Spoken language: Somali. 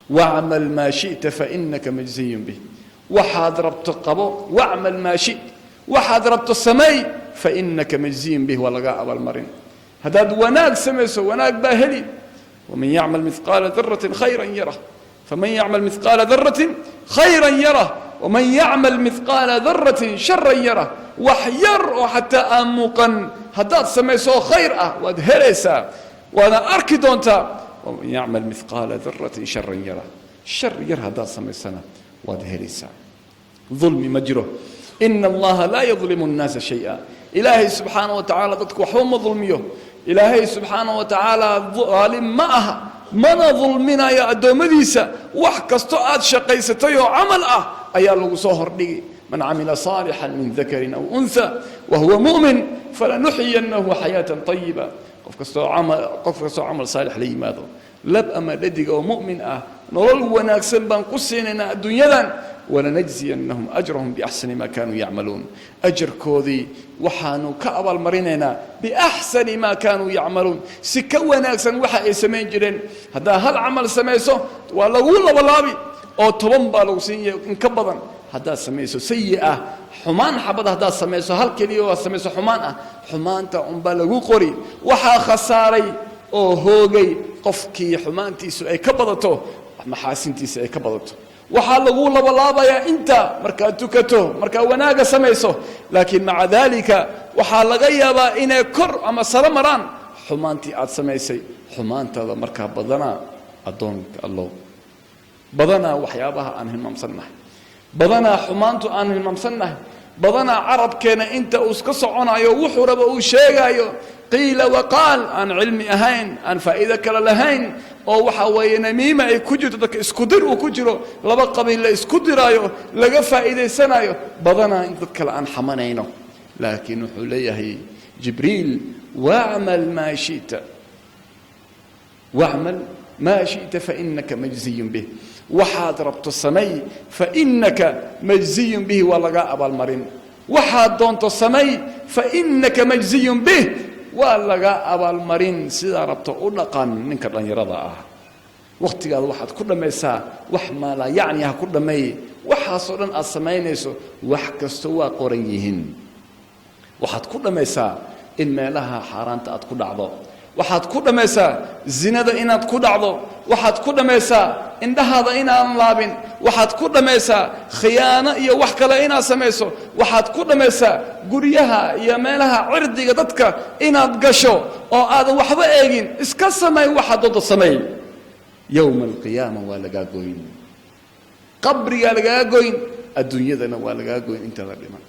Wacmal maa shi'ta fainaka majziyun bih. Waxaad rabto qabo, wacmal maa shi't, waxaad rabto sameey, fainaka majziyun bih, waa lagaa abaalmarin. Haddaad wanaag samayso, wanaag baa heli. Waman yacmal mihqaala daratin khayran yarah, faman yacmal mihqaala daratin khayran yarah, waman yacmal mihqaala daratin sharan yarah. Wax yar oo xataa aan muuqan haddaad samayso oo khayr ah, waad helaysaa, waadna arki doontaa. Waman yacmal mihqaala daratin sharan yarah, shar yar haddaad samaysana waad helaysaa. Dulmi ma jiro. Ina Allaha laa yadlimu الnaasa shaya. Ilaahay subxaana wa tacaala dadku waxba ma dulmiyo. Ilaahay subxaana wa tacaala daalim ma aha, mana dulminayo addoommadiisa. Wax kasto aad shaqaysatay oo camal ah ayaa lagu soo hordhigi. Man camila صaalixا min dakarin aw unha wahuwa mu'min falanuxyiyannahu xayaata طayiba. Qof kastoo camal saalix la yimaado, lab ama dhadiga, oo mu'min ah, nolol wanaagsan baan ku siinaynaa adduunyadan. Walanajziyannahum ajrahum biaxsani maa kaanuu yacmaluun. Ajarkoodii waxaanu ka abaalmarinaynaa biaxsani maa kaanuu yacmaluun, si ka wanaagsan waxa ay samayn jireen. Haddaa hal camal samayso, waa laguu labalaabi oo 10 baa lagu siinaya, in ka badan. Haddaad samayso sayi ah, xumaan xabad haddaad samayso, hal keliya oo aad samayso xumaan ah, xumaanta unbaa lagu qori. Waxaa khasaaray oo hoogay qofkii xumaantiisu ay ka badato maxaasintiisa ay ka badato. Waxaa lagu labalaabayaa inta markaad tukato, markaad wanaagga samayso, laakiin maca daalika waxaa laga yaabaa inay kor ama saro maraan xumaantii aad samaysay. Xumaantaada markaa badanaa, addoonka Allow, badanaa waxyaabaha aan hilmaamsannahay, badanaa xumaantu aan hilmaamsannahay, badanaa carabkeena inta uu iska soconayo, wuxuu raba uu sheegaayo, qiila waqaal aan cilmi ahayn, aan faa'iido kale lahayn, oo waxa weeye namiima ay ku jirto, dadka isku dir uu ku jiro, laba qabiil la isku diraayo, laga faa'iidaysanayo, badanaa in dad kale aan xamanayno. Laakiin wuxuu leeyahay Jibriil: wacmal maa shi'ta, wacmal maa shi'ta fainaka majziyun bih. Waxaad rabto samay, fainaka majziyun bihi, waa lagaa abaalmarin. Waxaad doonto samay, fainaka majziyun bih, waa lagaa abaalmarin. Sidaa rabto u dhaqan. Ninka dhallinyarada ah, wakhtigaada waxaad ku dhammaysaa wax maalaa yacni ha ku dhammeeye. Waxaasoo dhan aad samaynayso, wax kasto waa qoran yihiin. Waxaad ku dhammaysaa in meelaha xaaraanta aad ku dhacdo, waxaad ku dhammaysaa zinada inaad ku dhacdo, waxaad ku dhammaysaa indhahaada inaadan laabin, waxaad ku dhammaysaa khiyaano iyo wax kale inaad samayso, waxaad ku dhammaysaa guryaha iyo meelaha cirdiga dadka inaad gasho oo aadan waxba eegin. Iska samay waxaad doonto sameey. Yowma alqiyaama waa lagaa goyn, qabrigaa lagaa goyn, adduunyadana waa lagaa goyn intaada dhiman.